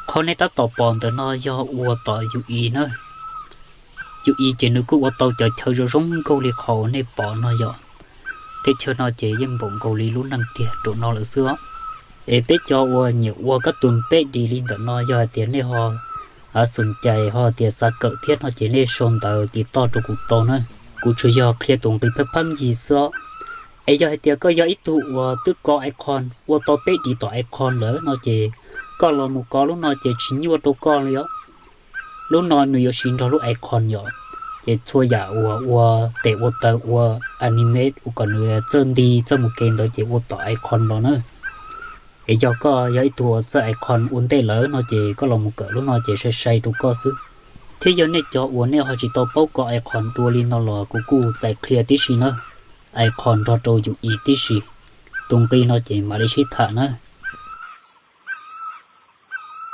Qhov nej tab tom pom ntawm no yog ua tom U I na. U I ces nws kuj ua tau cov chaw zoo zoo nkauj li qhov uas nej pom no yom. Teb chaws no ces yeej npaum nkaus li lub neej tiag rau no lawm xwb os. Es peb cov uas nyiam ua kab tus peb di li ntawm no yog hais tias nej ho xum cais ho tias xav kawm thiab no ces nej sau ntawv tiv toj rau kuv tau na. Kuv tsuas yog qhia tus nqi pheej pheej yig xwb os. Es yog hais tias koj yog ib tug uas twb kov icon ua tau peb di tom icon lawm no ces koj los mus kov lub no ces tsis nyuaj rau koj li os. Lub no nws yuav siv nrog lub icon yom, ces txhua yam uas ua tes ua taw ua animate ua kom nws txawj nti txawj mus kev ntawd ces ua tom icon los na. Es yog koj yog ib tug uas txawj icon ua ntej lawm no ces koj los mus kawm lub no ces sai sai rau koj xwb. Thiab yog nej cov uas nej ho tsis tau paub kov icon dua li no los kuv kuj txais qhia tib si na, icon nrog rau U I tib si. Tus nqi no ces mam li sib tham na.